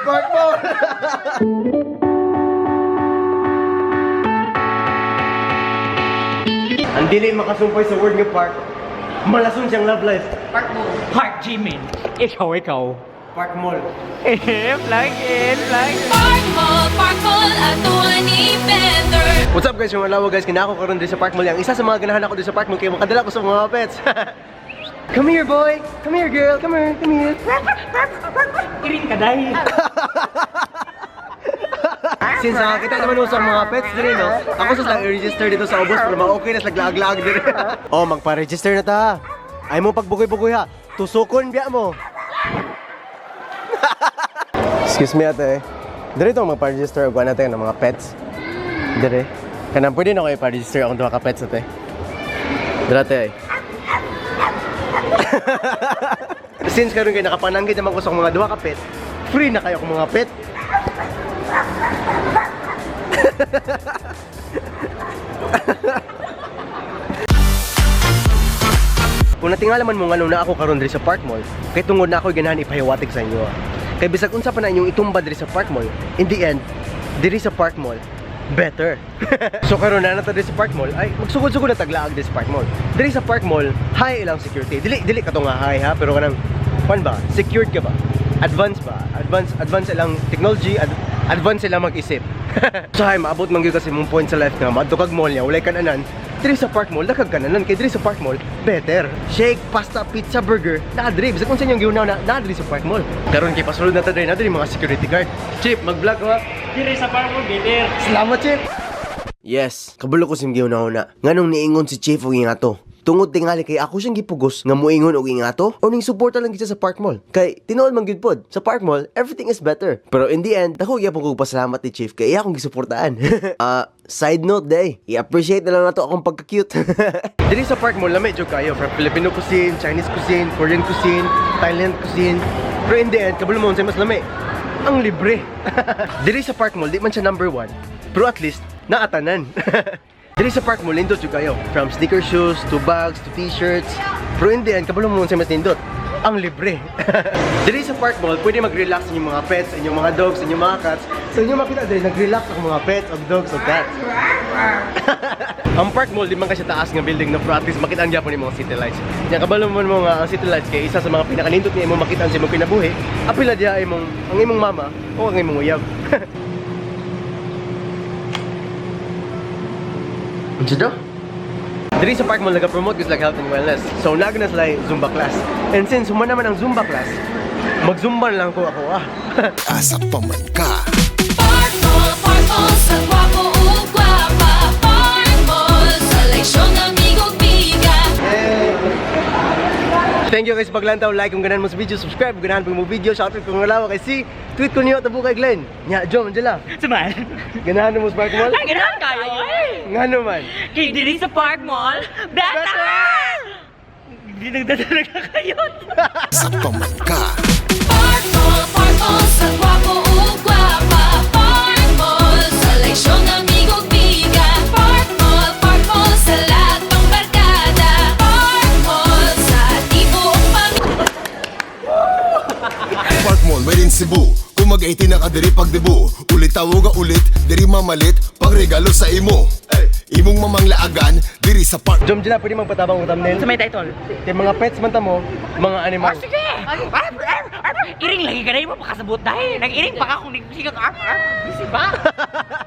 Park Mall! Ang dili makasumpay sa word nga park, malason siyang love life. Park Mall. Park Jimin. Ikaw, ikaw. Park Mall. Eh, plug in, plug in. Park Mall, ato ni Bender. What's up guys, yung alawa guys, kinako karon diri sa Park Mall. Ang isa sa mga ganahan ako diri sa Park Mall kay makadala ko sa mga pets. Come here boy, come here girl, come here, come here. Iring ka dahil. Since nakakita naman mo sa mga pets diri no, ako sa lang i-register dito sa ubos pero ma-okay na sila laag-laag diri. Oh, magpa-register na ta. Ay mo pagbugoy-bugoy ha. Tusukon biya mo. Excuse me ate. Diri to magpa-register og natin ng mga pets. Diri. Kanang pwede na ko i-register akong duha ka pets ate. Diri ate. Since karon kay nakapananggit naman ko sa akong mga duha ka pet, free na kayo akong mga pet. Kung natingala man mo nga nung na ako karon diri sa Park Mall, kay tungod na ako'y ganahan ipahiwatig sa inyo. Kay bisag unsa pa na inyong itumba diri sa Park Mall, in the end, diri sa Park Mall, better. So karon na nato diri sa Park Mall, ay magsugod-sugod na taglaag diri sa Park Mall. Diri sa Park Mall, high ilang security. Dili dili kato nga high ha, pero kanang kwan ba? Secured ka ba? Advance ba? Advance advance ilang technology, advance sila mag-isip. So hay maabot man gyud kasi mong point sa life nga maadto kag mall niya, walay kananan. Diri sa Park Mall, dakag kananan kay diri sa Park Mall, better. Shake, pasta, pizza, burger, naa diri. Bisag unsa inyong giunaw na naa diri sa Park Mall. Karon kay pasulod na ta diri, naa diri mga security guard. Chip, mag-vlog ka. Diri sa Park Mall, bitter. Salamat, Chip. Yes, kabulo ko sim giuna-una. Nganong niingon si Chief og ingato? Tungod tingali kay ako siyang gipugos nga muingon og ingato o ning suporta lang gid siya sa Park Mall. Kay tinuod man gyud pod, sa Park Mall everything is better. Pero in the end, dako gyapon kog pasalamat ni Chief kay iya akong gisuportaan. Side note day, i-appreciate na lang nato akong pagka-cute. Diri sa Park Mall lami jud kayo from Filipino cuisine, Chinese cuisine, Korean cuisine, Thailand cuisine. Pero in the end, kabalo mo unsay mas lami? Ang libre. Diri sa Park Mall, di man siya number one. Pero at least, naatanan. Diri sa Park Mall, nindot jud kayo. From sneaker shoes, to bags, to t-shirts. Pero in the end, kabalo mo unsay mas nindot? Ang libre. Diri sa Park Mall, pwede mag-relax inyong mga pets, inyong mga dogs, inyong mga cats. So inyong makita diri, nag-relax ang mga pets, og dogs, og cats. Ang Park Mall, di man kasi taas nga building na pero at least makita ang gyapon yung mga city lights. Nya kabalo man mo nga ang city lights kay isa sa mga pinakanindot nga imong makita sa imong kinabuhi. Apila diha imong ang imong mama o ang imong uyab. Unsa daw? Diri sa Park Mall nag-promote gusto health and wellness. So naga na sila Zumba class. And since human naman ang Zumba class, mag-Zumba na lang ko ako ah. Asa pa man ka. Park Mall, sa gwapo ug gwapa. Park Mall, seleksyon amigo biga. Thank you guys paglantaw, like kung ganahan mo sa video, subscribe kung ganahan mo video, shoutout kung ngalawa kay C, tweet ko niyo tabo kay Glenn. Nya, Jom, Angela. Suman. Ganahan mo sa Park Mall? Ay, ganahan kayo. Ay. Ngano man. Kay diri sa Park Mall, better! Hindi nagdadalaga kayo. Asa pa man ka. Park Mall, sa gwapo ug gwapa. Park Mall, seleksyon amigo biga. Park Mall, sa lahat ng barkada. Park Mall, sa tibuok pamilya. Park Mall, made in Cebu. Kung mag-18 na ka diri pagdebu. Ulit tawag ulit, diri mamalit. Pagregalo sa imo. Imong mamanglaagan, diri sa Park. Jom, Angela, pwede magpatabang ng thumbnail? Sa may title. Kay mga pets man ta mo, mga animal. Ah, sige! Arf, arf, arf. Iring lagi ka na yung mapakasabot dahil. Nag-iring pa ka kung nagsigang arf, arf. Bisi ba?